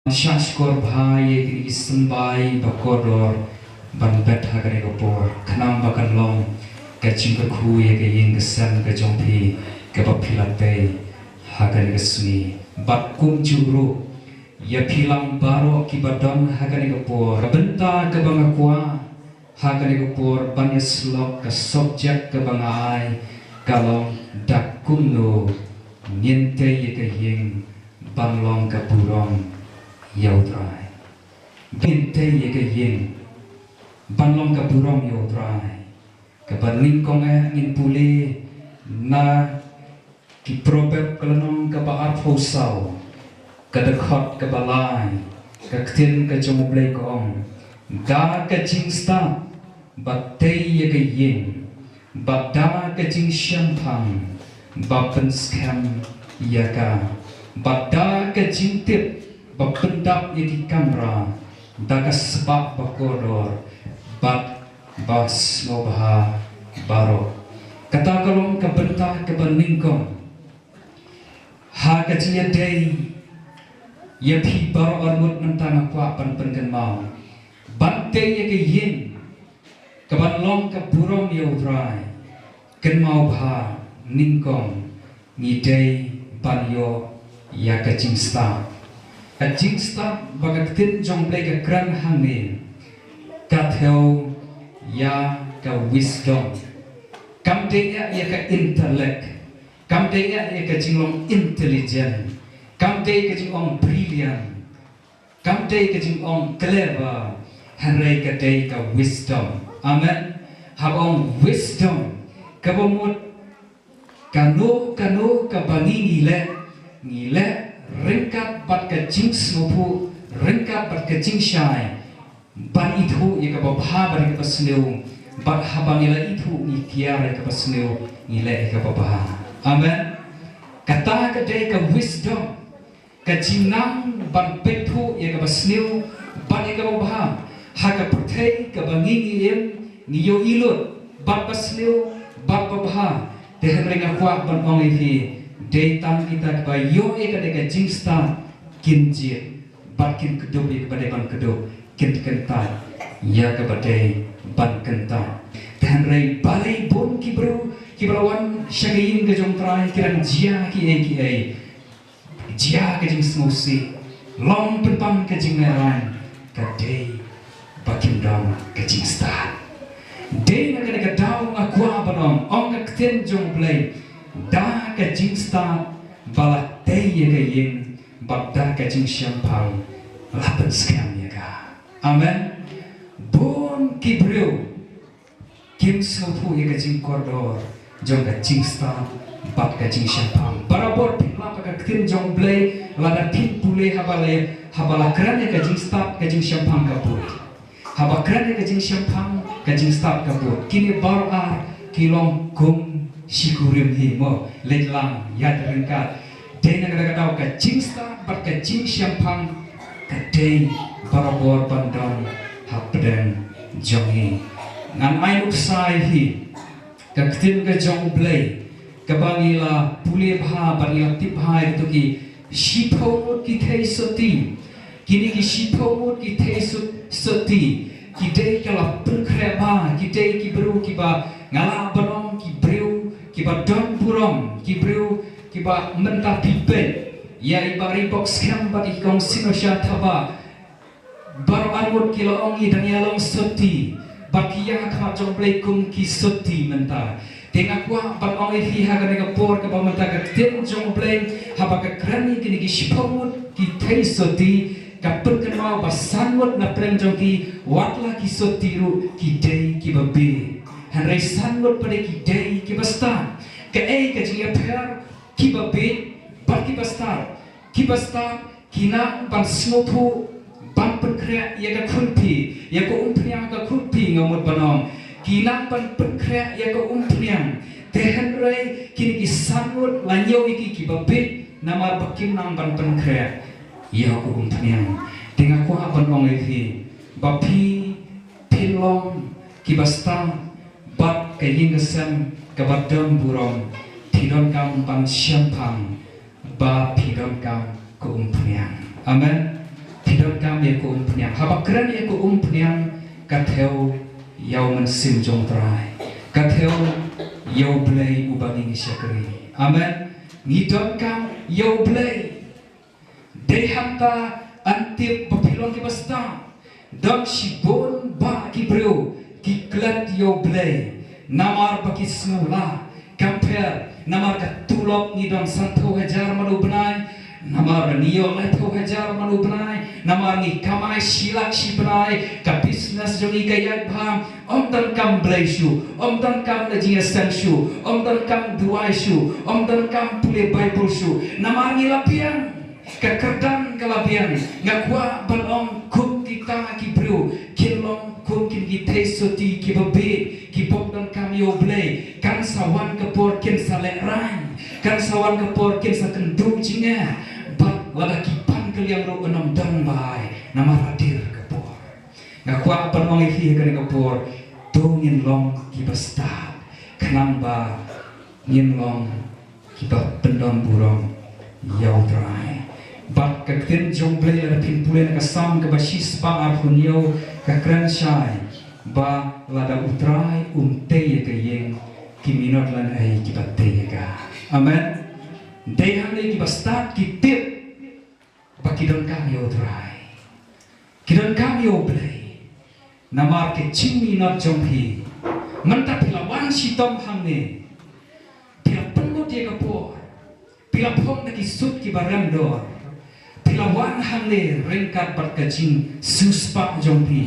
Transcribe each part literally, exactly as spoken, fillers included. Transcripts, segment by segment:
Shah shkor bha ïa kine ki symbai ba kordor ban bet ha kane ka por, khnang ba kan long ka jingkyrkhu ïa ka ïing ka sem ka jong phi kaba phi la tei ha kane ka sngi. Bad kumjuh ruh ïa phi lang baroh kiba don ha kane ka por, ka bynta kaba nga kwah ha kane ka por ban ïasyllok, ka subject kaba nga ai ka long: Da kumno ngin tei ïa ka ïing ban long ka burom ïa U Trai. Ngin tei ïa ka ïing ban long ka burom ïa U Trai. Kaba nyngkong eh ngin pule na ki Proverb ka lynnong kaba arphew saw, ka dkhot kaba lai, ka ktien ka jong U Blei ka ong: Da ka jingstad ba tei ïa ka ïing, bad da ka jingshemphang ba pynskhem ïa ka, bad da ka jingtip ba pyndap ïa ki kamra, da ka spah ba kordor bad ba sngewbha baroh. Kata ka long ka bynta kaba nyngkong ha ka jingïadei ïa phi baroh arngut. Mynta nga kwah ban pynkynmaw, ban tei ïa ka ïing kaban long ka burom ïa U Trai, kynmaw bha, nyngkong ngi dei ban ïoh ïa ka jingstad. Ka jingstad ba ka ktien jong U Blei ka kren hangne ka thew ïa ka wisdom. Kam dei ïa ka intellect, kam dei ïa ka jinglong intelligent, kam dei ka jingong brilliant, kam dei ka jingong clever, hynrei ka dei ka wisdom. Amen. Haba ong wisdom, kaba mut kano kano kaba ngi ngi leh, ngi leh ryngkat bad ka jingsngewthuh, ryngkat bad ka jingshai, ban ithuh ïa kaba bha bad ïa kaba sniew, bad haba ngi la ithuh ngi kiar ïa kaba sniew, ngi leh ïa kaba bha. Amen. Kata ka dei ka wisdom. Ka jingnang ban peit thuh ïa kaba sniew bad ïa kaba bha ha ka pyrthei kaba ngi ngi im, ngi ïohi lut bad ba sniew bad ba bha. Te hynrei nga kwah ban ong ïa phi, dei tang kita kiba ïoh ïa kane ka jingstad kin jied bad kin kdup ïa kaba dei ban kdup, kin kyntait ïa kaba dei ban kyntait. Te hynrei balei bun ki briew kiba la wan sha ka ïing ka jong U Trai ki dang jia kiei kiei, jia ka jingsngewsih, long pynban ka jinglehrain, ka dei ba kim don ka jingstad. Dei na kane ka daw nga kwah ban ong, ong ka ktien jong U Blei, da ka jingstad ba la tei ïa ka ïing, bad da ka jingshemphang la pynskhem ïa ka. Amen. Bun ki briew kim sngewthuh ïa ka jingkordor jong ka jingstad bad ka jingshemphang. Barabor phin lap ka ktien jong U Blei, lada phin pule haba la, haba la kren ïa ka jingstad, ka jingshemphang ka bud. Haba kren ïa ka jingshemphang, ka jingstad ka bud. Kine baroh ar ki long kum shi kurim hi mo, leit lang ïaid ryngkat. Dei na kata ka daw ka jingstad bad ka jingshemphang ka dei barabor ban don hapdeng jong ngi. Ngan ai nuksa ïa phi ka ktien ka jong U Blei kaba ngi la pule bha bad ngi la tip bha ïa kito ki shiphew ngut ki theisotti. Kine ki shiphew ngut ki theisotti ki dei ka la pynkhreh bha, ki dei ki briew kiba nga lah ban ong ki briew kiba don burom, ki briew kiba mynta phi peit ïa i Bah Reebok Skhem bad i Kong Sinosha Thabah. Baroh arngut ki la ong ngi dang ïalong sotti bad ki ïakhmat jong U Blei kum ki sotti mynta. Te nga kwah ban ong ïa phi ha kane ka por kaba mynta ka ktien jong U Blei haba ka kren ïa kine ki shiphew ngut ki theisotti, ka pynkynmaw ba san ngut na pdeng jong ki, wat la ki sotti ruh, ki dei kiba bieit. Hynrei san ngut pat de ki dei kiba stad. Kaei ka jingïapher kiba bieit bad kiba stad? Kiba stad ki nang ban sngewthuh, ban pynkhreh ïa ka khun phi, ïa ka umphniang ka khun phi, nga mut ban ong. Ki nang ban pynkhreh ïa ka umphniang. Te hynrei kine ki san ngut la ñiew ïa ki kiba bieit namar ba kim nang ban pynkhreh ïa ka umphniang. Te nga kwah ban ong ïa phi ba phi phin long kiba stad bad ka ïing ka sem kaba don burom, phi donkam ban shemphang ba phi donkam ka umphniang. Amen. ïa ka umphniang. Haba kren ïa ka umphniang, ka thew ïa u Mynsiem jong U Trai. Ka thew ïa U Blei uba ngi shakri. Amen. Ngi donkam ïa U Blei. Dei hangta yn tip ba phi long kiba stad. Don shibun bah ki briew ki klet ïa U Blei namar ba ki sngewlah. Kam pher namar ka tulop ngi don sanphew hajar man u bnai, namar ngi ïoh laiphew hajar man u bnai, namar ngi kamai shi lak shi bnai, ka business jong ngi ka ïaid bha. Ym donkam blei shuh, ym donkam la jingïaseng shuh, ym donkam duwai shuh, ym donkam pule Baibl shuh, namar ngi la biang. Ka kyrdan ka la biang. Nga kwah ban ong kum kita ki briew kin long kum kin ki theisotti kiba bieit, ki bym donkam ïa U Blei. Kan sa wan ka por kin sa lehraiñ, kan sa wan ka por kin sa kynduh jingeh. Bad lada ki pan ka liang ruh ym don bai namar hadir ka por. Nga kwah ban ong ïa phi ha kane ka por, to ngin long kiba stad khnang ba ngin long kiba pyndon burom ïa U Trai. Bad ka ktien jong U Blei lada phin pule na ka Salm kaba shispah arphew hynñiew ka kren shai ba lada U Trai um tei ïa ka ïing, ki minot lane kiba tei ïa ka. Amen. Dei hangne kiba stad ki tip ba ki donkam ïa U Trai. Ki donkam ïa U Blei. Namar ka jingminot jong phi. Mynta phi la wan shitom hangne. Phi la pynlut ïa ka por. Phi la phong da ki sut kiba rem dor. Phi la wan hangne ryngkat bad ka jingsiewspah jong phi.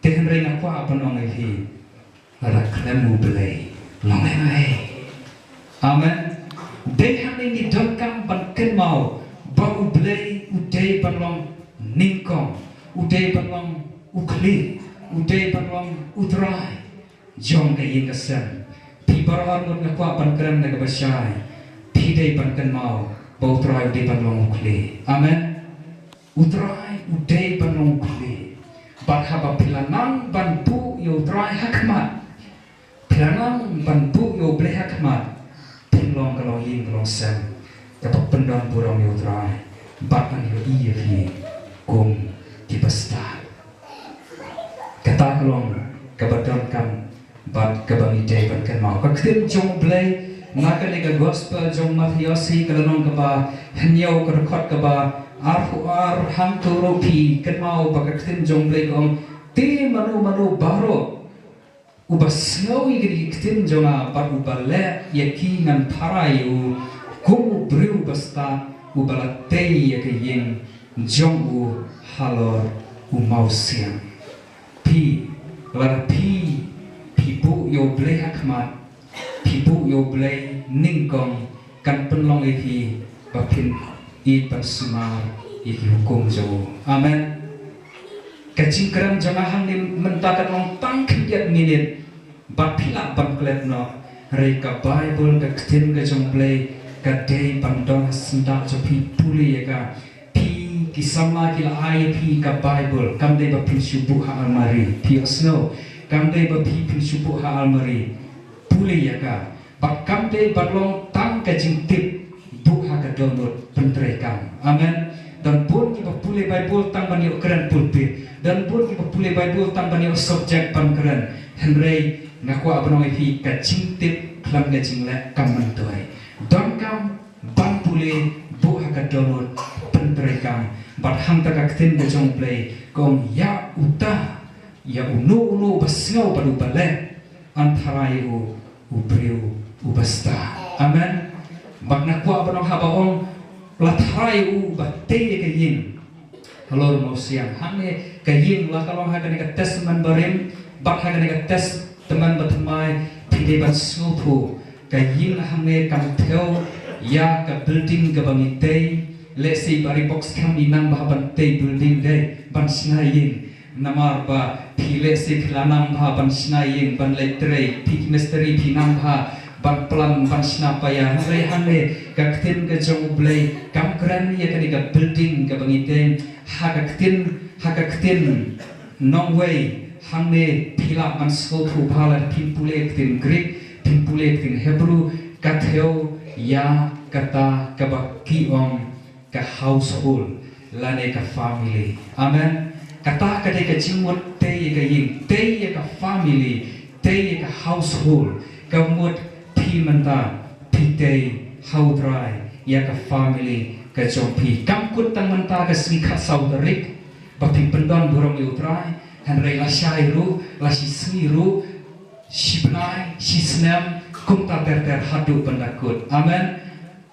Te hynrei nga kwah ban ong ïa phi. Lada khlem U Blei, long ei ei. Amen. Dei hangne ngi donkam ban kynmaw ba U Blei u dei ban long nyngkong, u dei ban long u khlieh, u dei ban long U Trai jong ka ïing ka sem. Phi baroh arngut nga kwah ban kren da kaba shai. Phi dei ban kynmaw ba U Trai u dei ban long u khlieh. Amen. U Trai u dei ban long u khlieh. Bad haba phi la nang ban buh ïa U Trai ha khmat, phi la nang ban buh ïa U Blei ha khmat, phin long ka longïing ka longsem kaba pyndon burom ïa U Trai. Bad yn ïohi ïa phi kum kiba stad. Kata ka long kaba donkam bad kaba ngi dei ban kynmaw. Ka ktien jong U Blei na kane ka gospel jong Mathaios hi ka lynnong kaba hynñiew ka dkhot kaba arphew ar, hangto ruh phi kynmaw ba ka ktien jong U Blei ka ong, te mano mano baroh uba sngew ïa kine ki ktien jong nga bad uba leh ïa ki, ngan tharai ïa u kum u briew uba stad uba la tei ïa ka ïing jong u halor u mawsiang. Phi, lada phi, phi buh ïa U Blei ha khmat, phi buh ïa U Blei nyngkong, kan pynlong ïa phi ba phin ïeit ban sumar ïa ki hukum jong u. Amen. Ka jingkren jong nga hangne mynta kan long tang khyndiat minit, bad phi lah ban klet noh. Hynrei ka Baibl, ka ktien ka jong U Blei, ka dei ban don ha syndah jong phi, pule ïa ka. Phi, ki samla ki la ai ïa phi ka Baibl, kam dei ba phin shu buh ha almari. Phi ïohsngew, kam dei ba phi phin shu buh ha almari. Pule ïa ka. Bad kam dei ban long tang ka jingtip, buh ha ka dohnud, pyntreikam. Amen. Don bun kiba pule Baibl tang ban ïoh kren pulpit. Don bun kiba pule Baibl tang ban ïoh subject ban kren. Hynrei nga kwah ban ong ïa phi, ka jingtip khlem ka jingleh kam myntoi. Donkam ban pule, buh ha ka dohnud, pyntreikam. Bad hangta ka ktien ka jong U Blei ka ong, ïa uta, ïa uno uno uba sngew bad uba leh, yn tharai ïa u u briew uba stad. Amen. Bad nga kwah ban ong, haba ong la tharai ïa u uba tei ïa ka ïing halor u mawsiang, hangne ka ïing la ka long ha kane ka Testament Barim bad ha kane ka Testament Bathymmai. Phi dei ban sngewthuh, ka ïing hangne kam thew ïa ka building kaba ngi tei. Lehse i Bah Riboks kam i nang bha ban tei building, dei ban shna ïing. Namar ba phi lehse phi la nang bha ban shna ïing, ban leit trei, phi ki mistri phi nang bha ban plan, ban shna paia. Hynrei hangne ka ktien ka jong U Blei kam kren ïa kane ka building kaba ngi tei. Ha ka ktien, ha ka ktien nongwei hangne, phi lah ban sngewthuh bha lada phin pule ktien Greek, phin pule ktien Hebrew, ka thew ïa kata kaba ki ong ka household. lane ka family. Amen. Kata ka dei ka jingmut tei ïa ka ïing, tei ïa ka family, tei ïa ka household. Ka mut phi mynta phi tei ha U Trai ïa ka family ka jong phi. Kam kut tang mynta ka sngi khatsaw tarik ba phi pyndon burom ïa U Trai, hynrei lashai ruh, lashisngi ruh, shibnai, shisnem, kumta ter ter haduh ban da kut. Amen.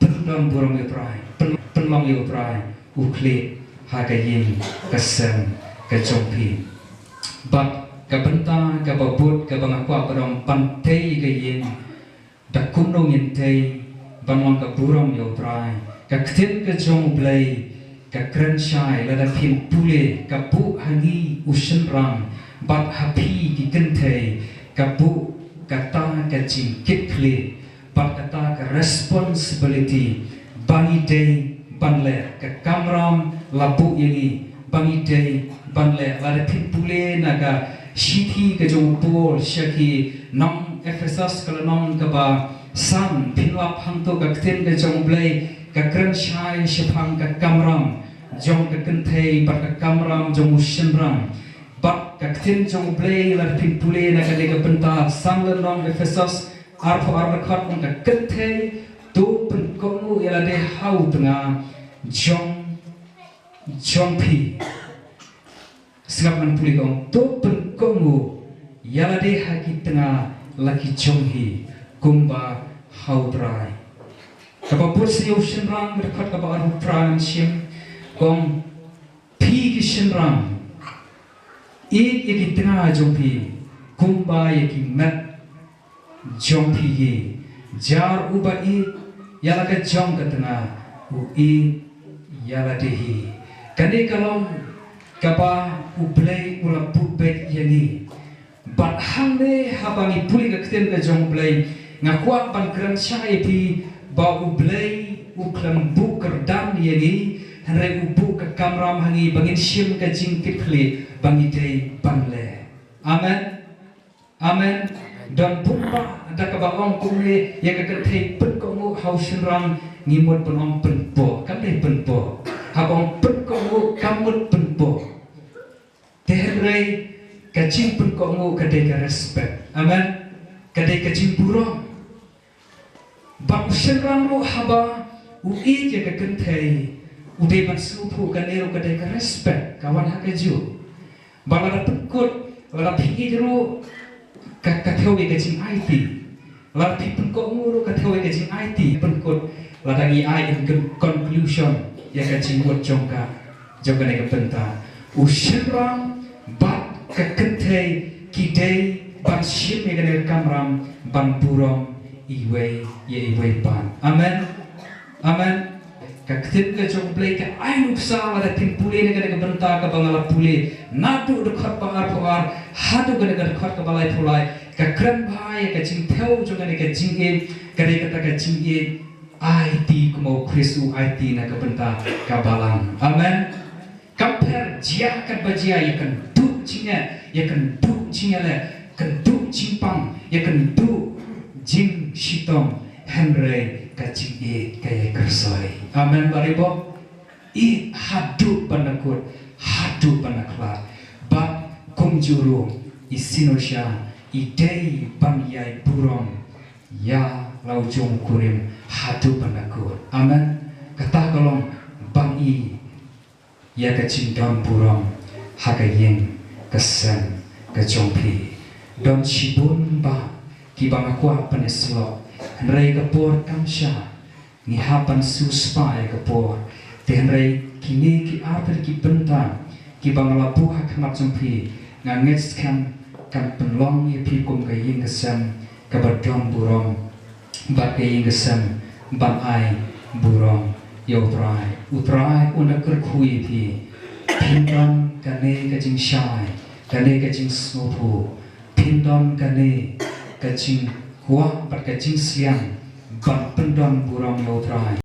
Pyndon burom ïa U Trai, pyn-, pynlong ïa U Trai u khlieh ha ka ïing ka sem ka jong phi. Bad ka bynta kaba bud kaba nga kwah ban ong, ban tei ka ïing, da kumno ngin tei ban long ka burom ïa U Trai? Ka ktien ka jong U Blei ka kren shai, lada phin pule, ka buh ha ngi u shynrang, bad ha phi ki kynthei ka buh kata ka jingkitkhlieh, bad kata ka responsibility ba ngi dei ban leh, ka kamram la buh ïa ngi ba ngi dei ban leh. Lada phin pule na ka shithi ka jong u Paul sha ki nong Ephesos, ka lynnong kaba san, phin lap hangto, ka ktien ka jong U Blei ka kren shai shaphang ka kamram jong ka kynthei bad ka kamram jong u shynrang. Bad ka ktien jong U Blei, lada phin pule na kane ka bynta, san lynnong Ephesos, arphew ar dkhot, ong, ka kynthei, to pynkohnguh ïa lade ha u tnga jong, jong phi. Sngap, ngan pule, ka ong, to pynkohnguh ïa lade ha ki tnga la ki jong hi, kumba ha U Trai. Kaba bud sha u shynrang, dkhot kaba arphew phra, ngan shim, ka ong, phi ki shynrang, ïeit ïa ki tnga jong phi kumba ïa ki met jong phi hi. Jar uba ïeit ïa la ka jong ka tnga u ïeit ïa lade hi. Kane ka long kaba U Blei u la buh beit ïa ngi. Bad hangne haba ngi pule ka ktien ka jong U Blei, nga kwah ban kren shai ïa phi ba U Blei u khlem buh kyrdan ïa ngi, hynrei u buh ka kamram ha ngi ba ngin shim ka jingkitkhlieh ba ngi dei ban leh. Amen. Amen. Don bun ba da kaba ong kumne ïa ka kynthei pynkohnguh ha u shynrang, ngi mut ban ong pynpoh. Kam dei pynpoh. Haba ong pynkohnguh kam mut pynpoh. Te hynrei ka jingpynkohnguh ka dei ka respect. Amen. Ka dei ka jingburom. Bad u shynrang ruh haba u ïeit ïa ka kynthei, u dei ban sngewthuh kane ruh ka dei ka respect, ka wan ha kajuh. Ba lada pynkut, lada phi ïeit ruh ka, ka thew ïa ka jingaiti. Lada phi pynkohnguh ruh ka thew ïa ka jingaiti. Pynkut, lada ngi ai in con-, conclusion ïa ka jingmut jong ka, jong kane ka bynta. U shynrang bad ka kynthei ki dei ban shim ïa kane ka kamram ban burom iwei ïa iwei pat. Amen. Amen. Ka ktien ka jong U Blei ka ai nuksa, lada phin pule na kane ka bynta kaba nga la pule, naduh dkhot ba arphew ar haduh kane ka dkhot kaba laiphew lai, ka kren bha ïa ka jingthew jong kane ka jingïeit, ka dei kata ka jingïeit aiti kumba U Khrist u aiti na ka bynta ka balang. Amen. Kam pher jia katba jia, ïa kynduh jingeh, ïa kynduh jingeh, ïa kynduh jingpang, ïa kynduh jingshitom, hynrei ka jingïeit ka ïai kyrsoi. Amen, bad i bok. Ïeit haduh ban da kut, haduh ban da khlad. Bad kumjuh ruh i synodsha i dei ban ïai burom ïa la u jong u kurim haduh ban da kut. Amen. Kata ka long ban i ïa ka jingdon burom ha ka ïing ka sem ka jong phi. Don shibun bah kiba nga kwah ban ïasyllok, hynrei ka por kam shah. Ngi hap ban siewspah ïa ka por. Te hynrei kine ki artylli ki bynta kiba nga la buh ha khmat jong phi, nga ngeit skhem kan pynlong ïa phi kum ka ïing ka sem kaba don burom bad ka ïing ka sem ban ai burom ïa U Trai. U Trai un da kyrkhu ïa phi. Phin don kane ka jingshai, kane ka jingsngewthuh, phin don kane ka jingkwah bad ka jingsliang ban pyndon burom ïa U Trai.